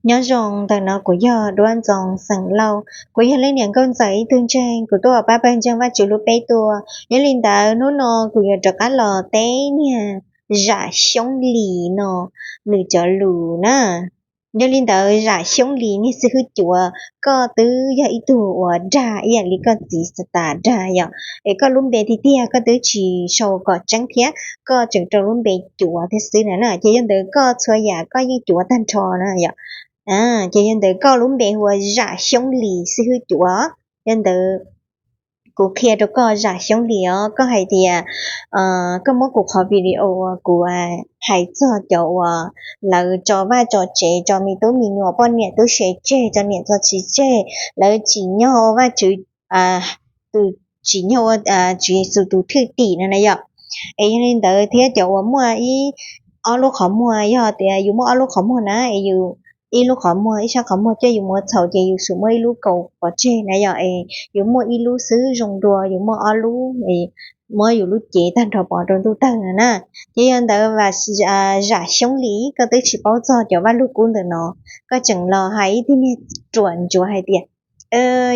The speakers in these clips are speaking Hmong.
Nyob zoo, ntawm no kuv yog Duab Ntxoo xeem Lauj, kuv yog leej niam nkauj ntxawm ib tug ntseeg, kuv tuaj ua pab pawg ntseeg Vajtswv lub peb tuaj. Yog li ntawd hnub no kuv yuav rov qab los teb niag Zam Xyoob Lis no nws cov lus na. Yog li ntawd Zam Xyoob Lis niag xib hwb cuav, koj twb yog ib tug uas dag ib yam li koj txiv Xatas dag yom, es koj lub npe tiag tiag koj twb tsis sau kom tseeb thiab, koj tseem rau lub npe cuav thiab xwb na na. Ces yog ntawd koj txhua yam koj yeej cuav tag nrho na yom. Ces yog ntawd koj lub npe hu ua Zam Xyoob Lis xib hwb cuav. Yog ntawd kuv qhia rau koj Zam Xyoob Lis os, koj hais tias koj muab kuv qhov video uas kuv hais txog cov uas lawv tso vaj tso tsev, tso me tub me nyuam poj niam tub se tseg, tso niam tso txiv tseg, lawv tsim nyog ua Vajtswv tus, tsim nyog ua Tswv Yexus tus thwj tim no na yom. Es yog li ntawd thiab cov uas muaj ib, ob lub qhov muag, yog tias yus muaj ob lub qhov muag na, es yus, ib lub qhov muag, ib sab qhov muag coj yus mus ua txhaum ces yus xum muab ib lub kaus pov tseg na yom, es yus muaj ib lub xwb zoo dua, yus muaj ob lub, muab yus lub cev tag nrho pov rau ntuj tawg no na. Ces yog ntawd Zam Xyoob Lis, koj twb tsis paub txog cov Vaj Lug Kub ntawm no, koj tseem los hais ib tug niag ruam ntsuav hais tias,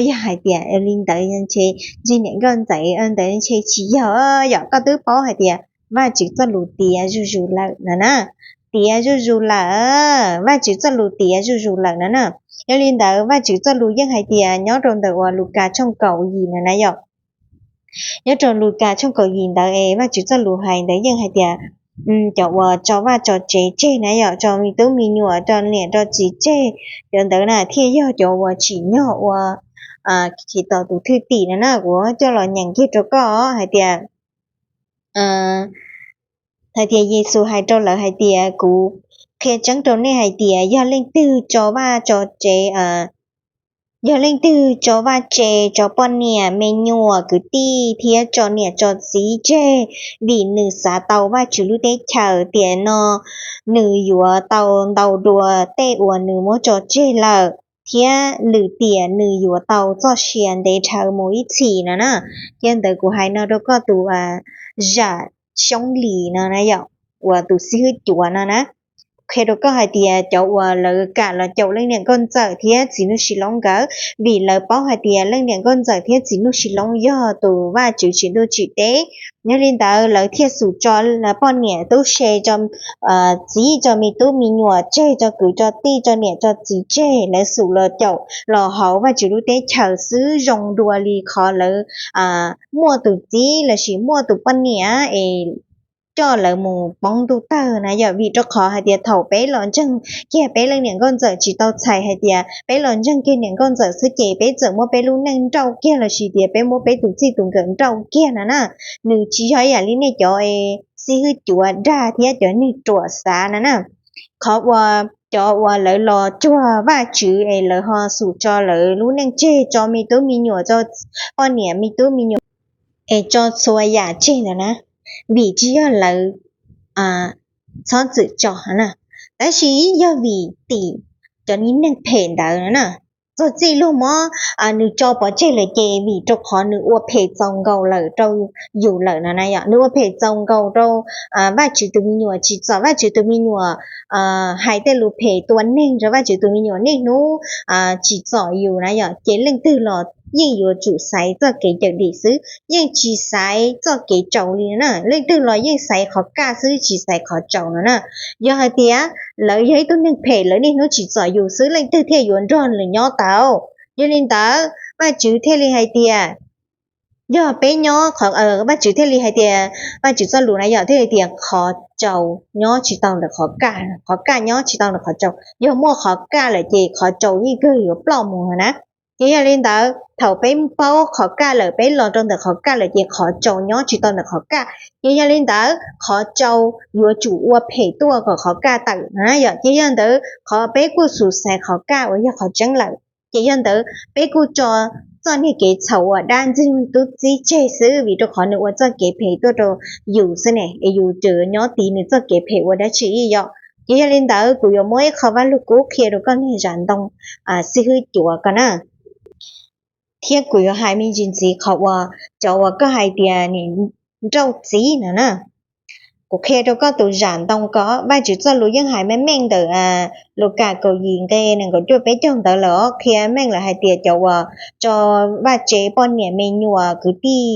yog hais tias li ntawd ntshe ntsig niam nkauj ntxawm ntawd ntshe tsis yog yom, koj twb paub hais tias Vajtswv txoj lus tiav zuj zus lawm no na. Tiav zuj zus lawm, Vajtswv txoj lus tiav zuj zus lawm no na. Yog li ntawd Vajtswv txoj lus yeej hais tias nyob rau ntawm uas Lukas tshooj kaum yim no na yom. Nyob rau Lukas tshooj kaum yim ntawd es Vajtswv txoj lus hais ntawd yeej hais tias cov uas tso vaj tso tsev tseg na yom, tso me tub me nyuam, tso niam tso txiv tseg, cov ntawd na thiaj yog cov uas tsim nyog ua Khetos tus thwj tim no na. Kuv coj los nyeem kiag rau koj hais tias, hais tias Yexus hais rau lawv hais tias, kuv qhia tseeb rau nej hais tias yog leej twg tso vaj tso tsev, yog leej twg tso vaj tse, tso poj niam me nyuam kwv tij thiab tso niam tso txiv tseg vim nws xav tau Vajtswv lub teb chaws, tiam no nws yuav tau ntau dua tej uas nws muab tso tseg lawm, thiab lwm tiam nws yuav tau txoj sia ntev dhawv mus ib txhis no na. Yog ntawd kuv hais no rau koj tus Zam Xyoob Lis no na yom, uas tus xib hwb cuav no na, qhia rau koj hais tias cov uas lawv kam los caum leej niam nkauj ntxawm thiab txiv Nuj Sis Loob nkawd, vim lawv paub hais tias leej niam nkauj ntxawm thiab txiv Nuj Sis Loob yog tus Vajtswv tsim ntuj tsim teb. Yog li ntawd lawv thiaj xum tso poj niam tub se, txiv tso me tub me nyuam tseg, tso kwv tso tij, tso niam tso txiv tseg, lawv xum los caum los hauv Vajtswv lub teb chaws xwb zoo dua li qhov lawv muaj tus txiv lossis muaj tus poj niam es coj lawv mus poob ntuj tawg na yom. Vim rau qhov hais tias thaum peb los ntseeg kiag peb leej niam nkauj ntxawm tsis tau txhais hais tias peb los ntseeg kiag niam nkauj ntxawm xwb ces peb txawm muab peb lub neej nrauj kiag lossis tias peb muab peb tus txij tus nkawm nrauj kiag no na. Nws tsis yog ib yam li nej cov xib hwb cuav dag thiab cov neeg ruam xav no na. Qhov uas cov uas lawv los cuag Vajtswv es lawv ho xum tso lawv lub neej tseg, tso me tub me nyuam, tso poj niam me tub me nyuam es tso txhua yam tseg ntawd na, vim tsis yog lawv txhob txwm tso na, tab sis yog vim tim cov niag neeg phem ntawd no na. Txog txij luag muab nws tso pov tseg lawm ces vim rau qhov nws ua phem txaus nkaus lawm rau yus lawm no na yom, nws ua phem txaus nkaus rau Vajtswv tus me nyuam, tsim txom Vajtswv tus me nyuam, hais tej lus phem tua neeg rau Vajtswv tus me nyuam, niaj hnub tsim txom yus na yom, ces leej twg los yeej yuav tsum xaiv txoj kev cawm dim xwb, yeej tsis xaiv txoj kev tsaus li na. Leej twg los yeej xaiv qhov kaj xwb, tsis xaiv qhov tsaus no na. Yog hais tias lawv yog ib tug neeg phem, lawv niaj hnub tsim txom yus xwb, leej twg thiaj yuav nrog lawv nyob tau? Yog li ntawd Vajtswv thiaj li hais tias, yog peb nyob, Vajtswv thiaj li hais tias, Vajtswv txoj lus na yom, thiaj li tias qhov tsaus nyob tsis tau ntawm qhov kaj, qhov kaj nyob tsis tau ntawm qhov tsaus. Yog muaj qhov kaj lawm ces qhov tsaus yeej kawg yuav ploj mus na. Ces yog li ntawd thaum peb paub qhov kaj lawm, peb los rau ntawm qhov kaj lawm ces qhov tsaus nyob tsis tau ntawm qhov kaj. Ces yog li ntawd qhov tsaus yuav tsum ua phem tuaj kom qhov kaj tawm na yom. Ces yog ntawd qhov peb kuj xum xaiv qhov kaj uas yog qhov tseeb lawm. Ces yog ntawd peb kuj tso txoj niag kev txhaum uas dab ntxwg tub txib tseg xwb, vim rau qhov nws ua txoj kev phem tuaj rau yus xwb ne, es yus tseem nyob tiv nws txoj kev phem ua dab tsi ib yom. Ces yog li ntawd kuv yuav muab ib qho Vaj Lug Kub qhia rau koj niag Zam Ntoo xib hwb cuav ko na. Thiab kuv yuav hais me ntsis ntxiv qhov uas cov uas koj hais tias nws nrauj txiv no na. Kuv qhia rau koj tus zam ntoo ko, Vajtswv txoj lus yeej hais meej meej ntawm Lukas kaum yim nqe nees nkaum cuaj peb caug ntawd lawm os, qhia meej lawm hais tias cov uas tso vaj tsev poj niam me nyuam kwv tij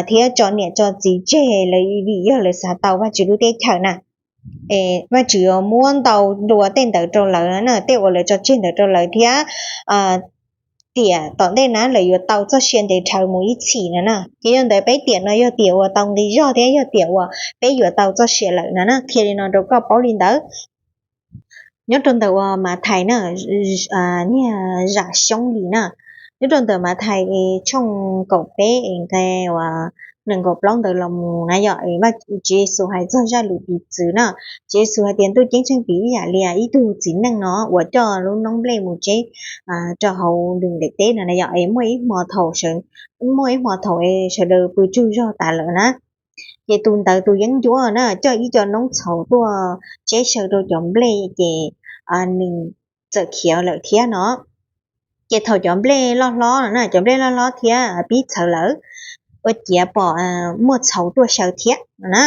thiab tso niam tso txiv tseg lawv vim yog lawv xav tau Vajtswv lub teb chaws na, Vajtswv yuav muab ntau dua tej ntawd rau lawv no na, tej uas lawv tso tseg ntawd rau lawv thiab tiam tom ntej na lawv yuav tau txoj sia ntev dhawv mus ib txhis no na. Ces yog ntawd peb tiam no yog tiam uas tau nqi zog thiab yog tiam uas peb yuav tau txoj sia lawm no na, qhia li no rau koj paub li ntawd. Nyob rau ntawm uas Mathais na, niag zam xyoob li na, nyob rau ntawm Mathais tshooj kaum peb es nqe uas nees nkaum plaub ntawd los mus na yom, Tswv Yexus hais txog zaj lus piv txwv na. Tswv Yexus hais tias Ntuj Ceeb Tsheej piv ib yam li ib tug txiv neej no uas coj lub noob nplej mus tseb rau hauv lwm daim teb no na yom, es muaj ib hmo thaum, muaj ib hmo thaum es sawv daws pw tsaug zog tas lawm na, ces tus ntawd tus yeeb ncuab na coj ib co noob txhauv tuaj tseb xyaw rau cov nplej ces nws txawm khiav lawm thiab no. Ces thaum cov nplej loj hlob no na, cov nplej loj hlob thiab pib txhawv lawm, ua ciav pom muaj txhauv tuaj xyaw thiab no na.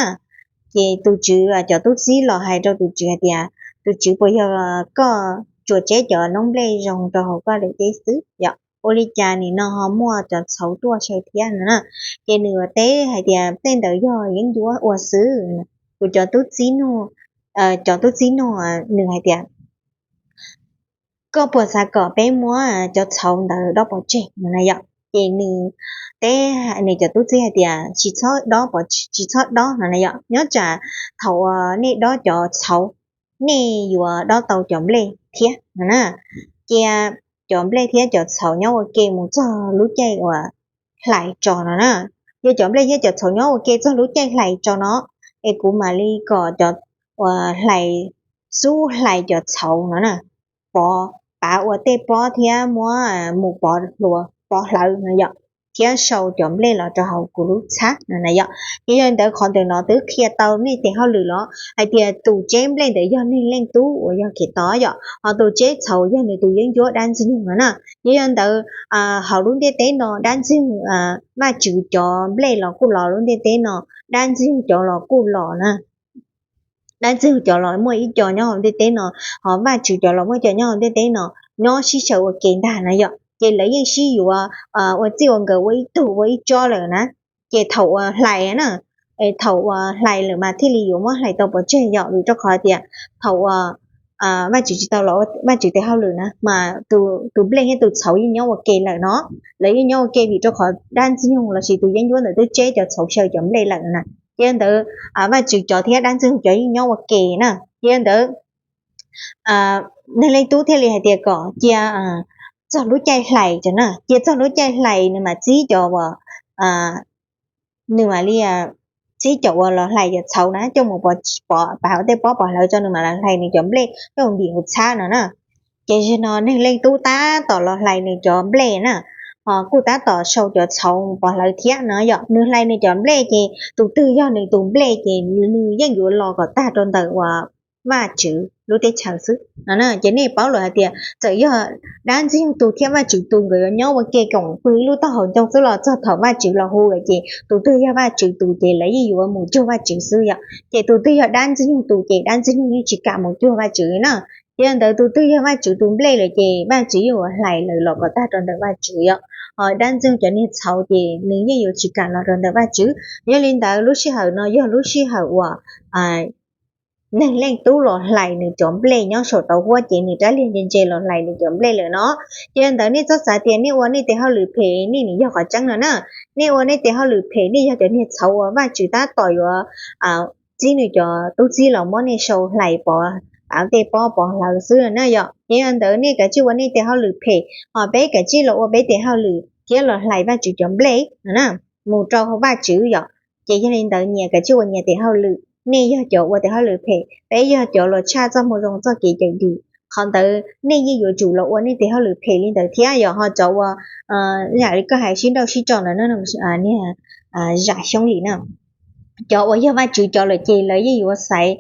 Ces tus tswv, cov tub txib los hais rau tus tswv hais tias, tus tswv, puas yog koj tsuas tseb cov noob nplej zoo rau hauv koj daim teb xwb yom, ua li cas nim no ho muaj cov txhauv tuaj xyaw thiab no na? Ces nws teb hais tias tej ntawd yog yeeb ncuab ua xwb. Kuv cov tub txib nug, cov tub txib nug nws hais tias, koj puas xav kom peb muab cov txhauv ntawd dob pov tseg no na yom? Ces nws teb nws cov tub txib hais tias tsis txhob dob, tsis txhob dob no na yom, nyob tsam thaum uas nej dob cov txhauv, nej yuav dob tau cov nplej thiab no na. Cia cov nplej thiab cov txhauv nyob ua ke mus txog lub caij uas hlais tso no na. Cia cov nplej thiab cov txhauv nyob ua ke txog lub caij hlais tso no, es kuv mam li kom cov uas hlais, xub hlais cov txhauv no na, pov, pav ua tej pob thiab muab mus pov hlawv no yom, thiab sau cov nplej los rau hauv kuv lub txhab no na yom. Ces yog li ntawd qhov ntawm no twb qhia tau nej tes hauj lwm los hais tias tus tseb nplej ntawd yog Neeg Leej Tub uas yog Khetos yom, ho tus tseb txhauv yog nws tus yeeb ncuab dab Ntxwg Nyoog no na. Ces yog li ntawd hauv lub ntiaj teb no dab Ntxwg Nyoog, Vajtswv cov nplej los kuj los lub ntiaj teb no, dab Ntxwg Nyoog cov los kuj los na. Dab Ntxwg Nyoog cov los muaj ib co nyob hauv ntiaj teb no, ho Vajtswv cov los muaj ib co nyob hauv ntiaj teb no, nyob sib xyaw ua ke ntag no yom. Ces lawv yeej sib yuav ua txij ua nkawm ua ib tug ua ib tsob lawm na. Ces thaum uas hlais na, thaum uas hlais lawm mas thiaj li yuav muab hlais tau pov tseg yom, vim rau qhov tias thaum uas Vajtswv tsis tau los ua Vajtswv tes hauj lwm na mas tus nplej thiab tus txhauv yeej nyob ua ke lawm no. Lawv yeej nyob ua ke vim rau qhov dab Ntxwg Nyoog lossis tus yeeb ncuab ntawd twb tseb cov txhauv xyaw cov nplej lawm na. Ces yog li ntawd Vajtswv cov thiab dab Ntxwg Nyoog cov yeej nyob ua ke na. Ces yog li ntawd Neeg Leej Tub thiaj li hais tias kom cia txog lub caij hlais tso na, cia txog lub caij hlais nws mam txib cov uas, nws mam li txib cov uas los hlais cov txhauv na coj mus pov, pav tej pob pov hlawv tso, nws mam los hlais nws cov nplej coj mus ntim hauv txhab no na. Ces zaum no Neeg Leej Tub tab tom los hlais nws cov nplej na, ho kuj tab tom sau cov txhauv pov hlawv thiab no yom. Nws hlais nws cov nplej ces tus twg yog nws tus nplej ces nws yeej yuav los kom tag rau ntawm uas Vajtswv lub teb chaws xwb no na. Ces nej paub lawm hais tias txawm yog dab Ntxwg Nyoog tus thiab Vajtswv tus nkawd yuav nyob ua ke koom pw ib lub taub hau ncoo xwb los txog thaum Vajtswv los hu lawm ces tus twg yog Vajtswv tus ces lawv yeej yuav mus cuag Vajtswv xwb yom. Ces tus twg yog dab Ntxwg Nyoog tus ces dab Ntxwg Nyoog yeej tsis kam mus cuag Vajtswv na. Ces yog li ntawd tus twg yog Vajtswv tus nplej lawm ces Vajtswv yeej yuav hlais lawv los kom tag rau ntawm Vajtswv yom. Ho dab Ntxwg Nyoog cov niag txhauv ces nws yeej yuav tsis kam los rau ntawm Vajtswv. Yog li ntawd lub sij hawm no yog lub sij hawm uas Neeg Leej Tub los hlais nws cov nplej nyob saum tauv huab ces nws rab liag ntse ntse los hlais nws cov nplej lawm no. Ces yog li ntawd nej txhob xav tias nej ua nej tes hauj lwm phem nej nim yog qhov tseeb no na. Nej ua nej tes hauj lwm phem nej yog cov niag txhauv uas Vajtswv tab tom yuav txib nws cov tub txib los muab nej sau hlais pov, pav tej pob pov hlawv xwb na yom. Ces yog li ntawd nej kav tsij ua nej tes hauj lwm phem, ho peb kav tsij los ua peb tes hauj lwm thiab los hlais Vajtswv cov nplej no na, mus rau Vajtswv yom. Ces yog li ntawd nyias kav tsij ua nyias tes hauj lwm, nej yog cov ua tes hauj lwm phem, peb yog cov los tshaj txoj moo zoo txoj kev cawm dim. Qhov ntawd nej yeej yuav tsum los ua nej tes hauj lwm phem li ntawd thiab yom. Ho cov uas yam li koj hais sib nrauj sib tso ntawd na, niag Zam Xyoob Lis na, cov uas yog Vajtswv cov lawm ces lawv yeej yuav xaiv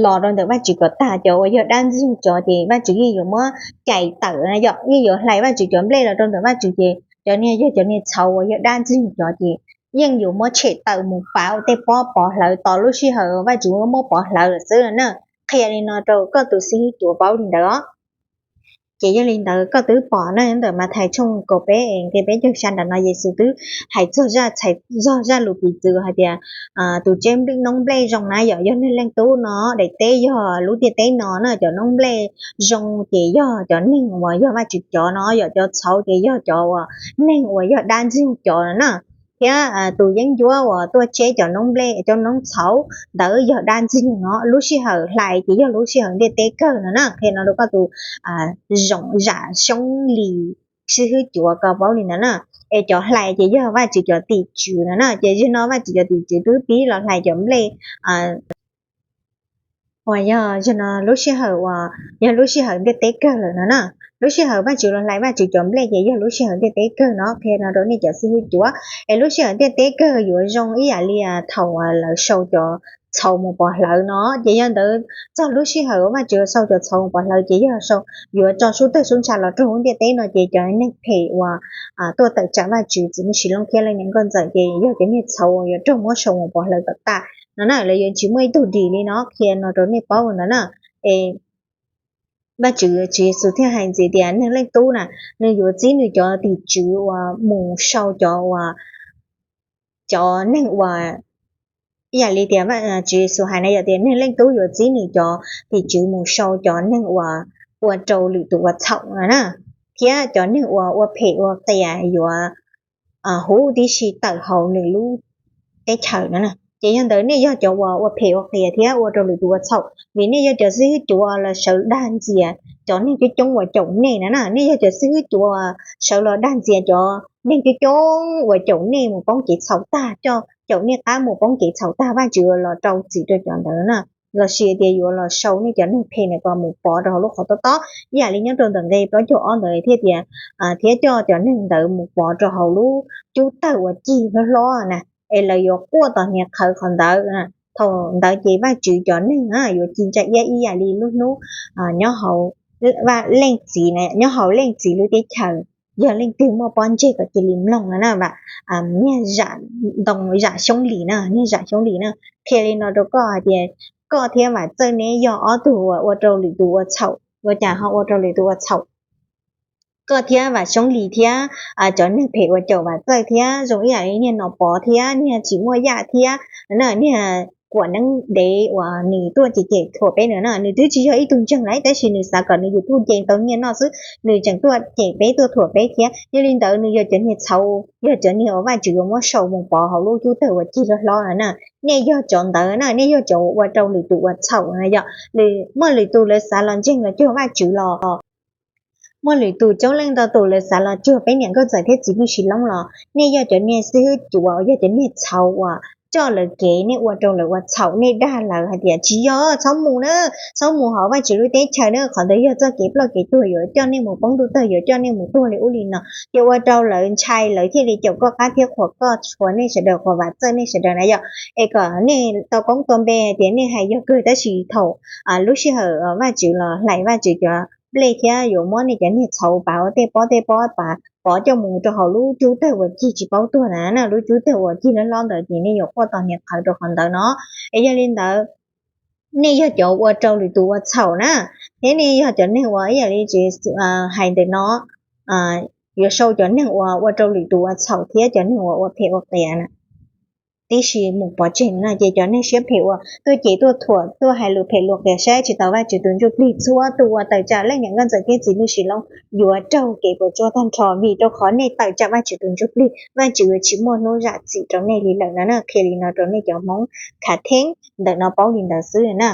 los rau ntawm Vajtswv kom tag. Cov uas yog dab Ntxwg Nyoog cov ces Vajtswv yeej yuav muab cais tawm na yom, yeej yuav hlais Vajtswv cov nplej los rau ntawm Vajtswv ces cov niag yog cov niag txhauv uas yog dab Ntxwg Nyoog cov ces yeej yuav muab tshem tawm mus pauv tej pob pov hlawv tos lub sij hawm Vajtswv muab pov hlawv lawm xwb na. Qhia li no rau koj tus xib hwb cuav paub li ntawd os. Ces yog li ntawd koj twb pom na, ntawm Mathais tshooj kaum peb nqe peb caug xya nram no Yexus twb hais txog zaj txhais zog zaj lus piv txwv hais tias tus tseb noob nplej zoo na yom, yog neeg leej tub no, daim teb yog lub ntiaj teb no na, cov noob nplej zoo ces yog cov neeg uas yog Vajtswv cov no yom, cov txhauv ces yog cov uas neeg uas yog dab ntxwg cov no na. Thiab tus yeeb ncuab uas tuaj tseb cov noob nplej cov noob txhauv ntawd yog dab ntxwg no, lub sij hawm hlais ces yog lub sij hawm ntiaj teb kawg no na. Qhia no rau koj tus zoo zam xyoob lis xib hwb cuav koj paub li ntawd na. Es cov hlais ces yog Vajtswv cov tim tswv no na, ces zaum no Vajtswv cov tim tswv twb pib los hlais cov nplej uas yog zaum no lub sij hawm uas yog lub sij hawm ntiaj teb kawg lawm no na. Lub sij hawm Vajtswv los hlais Vajtswv cov nplej ces yog lub sij hawm ntiaj teb kawg no. Qhia no rau nej cov xib hwb cuav, es lub sij hawm ntiaj teb kawg yuav zoo ib yam li thaum lawv sau cov txhauv mus pov hlawv no, ces yog ntawd txog lub sij hawm Vajtswv sau cov txhauv mus pov hlawv ces yog yuav tso sub tawg sub ntsha los raug lub ntiaj teb no, ces cov neeg phem uas tuaj tawm tsam Vajtswv txiv neej sis looj thiab leej niam nkauj ntxawm ces yog cov niag txhauv uas yuav raug muab sau mus pov hlawv kom tas no na. Lawv yuav tsis muaj ib tug dim li no. Qhia no rau nej paub ntawd na. Es Vajtswv Tswv Yexus thiaj hais ntxiv tias neeg leej tub na, nws yuav txib nws cov tim tswv uas mus sau cov uas cov neeg uas ib yam li tias Tswv Yexus hais na, yog tias neeg leej tub yuav txib nws cov tim tswv mus sau cov neeg uas ua rau lwm tus ua txhaum no na, thiab cov neeg uas ua phem ua qias yuav huv tib si tawm hauv nws lub teb chaws no na. Ces yog ntawd nej yog cov uas ua phem ua qias thiab ua rau lwm tus ua txhaum, vim nej yog cov xib hwb cuav los sawv dag ntxias cov neeg coob coob uas caum nej no na. Nej yog cov xib hwb cuav sawv los dag ntxias cov neeg coob coob uas caum nej mus poob kev txhaum tag, coj caum nej qab mus poob kev txhaum tag, Vajtswv yuav los rau txim rau cov ntawd na. Los sis tias yuav los sau nej cov neeg phem ntawd kom mus pov rau hauv lub qhov tob tob ib yam li nyob rau ntawm nqe plaub caug ob ntawd thiaj tias thiab coj cov neeg ntawd mus pov rau hauv lub cub tawg uas cig hlob hlob na, es lawv yuav quaj tos hniav qhawv qhov ntawd. Thaum ntawd ces Vajtswv cov neeg yuav ci ntsa iab ib yam li lub hnub nyob hauv leej txiv, nyob hauv leej txiv lub teb chaws. Yog leej twg muaj pob ntseg kom cia li mloog no na, niag zam ntoo zam xyoob lis na, niag zam xyoob lis na. Qhia li no rau koj hais tias koj thiab Vam Txawj neb yog ob tug uas ua rau lwm tus ua txhaum, ua cas ho ua rau lwm tus ua txhaum? Koj thiab Vam Xyoob Lis thiab cov neeg phem uas caum Vam Txawj thiab zoo ib yam li niag Nom Pov thiab niag Tsis Muaj Yaj thiab na, niag kuam neeb dev uas nws tuaj cem cem thuam peb no na, nws twb tsis yog ib tug ntseeg lawm tab sis nws xav kom nws YouTube nce tau nyiaj noj xwb, nws tseem tuaj cem peb tuaj thuam peb thiab. Yog li ntawd nws yog cov niag txhaum, yog cov niag uas Vajtswv yuav muab sau mus pov hauv lub cub tawg uas cig hlob hlob no na. Nej yog cov ntawd na, nej yog cov ua rau lwm tus ua txhaum na yom. Muaj lwm tus lawv xav los ntseeg los cuag Vajtswv los muaj lwm tus coob leej ntau tus lawv xav los cuag peb niam nkauj ntxawm thiab txiv Nuj Sis Loob los nej yog cov niag xib hwb cuav uas yog cov niag txhaum uas coj lawv kev, nej ua rau lawv ua txhaum, nej dag lawv hais tias tsis yog, txhob mus na, txhob mus hauv Vajtswv lub teb chaws na, qhov ntawd yog txoj kev ploj kev tuag, yuav coj nej mus poob ntuj tawg, yuav coj nej mus tuag li ub li no. Ces ua rau lawv ntshai, lawv thiaj li caum koj qab thiab qhuas koj, qhuas nej sawv daws, qhuas Vam Txawj nej sawv daws na yom, es kom nej tau koob tau npe hais tias nej hais yog kawg tab sis thaum lub sij hawm Vajtswv los hlais Vajtswv cov nplej thiab yuav muab nej cov niag txhaum pav ua tej pob tej pob pav pov coj mus rau hauv lub cub tawg uas cig tsis paub tuag na, lub cub tawg uas cig hlob hlob ntawd ces nej yuav quaj tos hniav qhawv rau qhov ntawd no. Es yog li ntawd nej yog cov ua rau lwm tus ua txhaum na, thiab nej yog cov neeg uas ib yam li hais ntawm no, yuav sau cov neeg uas ua rau lwm tus ua txhaum thiab cov neeg uas ua phem ua qias na tib si mus pov tseg no na. Ces cov neeg siab phem uas tuaj cem tuaj thuam tuaj hais lus phem lus qias saib tsis taus Vajtswv tus ntsuj plig, txhua tus uas tawm tsam leej niam nkauj ntxawm thiab txiv Nuj Sis Loob yuav raug kev puas tsuaj tag nrho vim rau qhov nej tawm tsam Vajtswv tus ntsuj plig. Vajtswv yuav tsis muaj hnub zam txim rau nej li lawm no na. Qhia li no rau nej cov Hmoob khav theeb ntawm no paub li ntawd xwb na.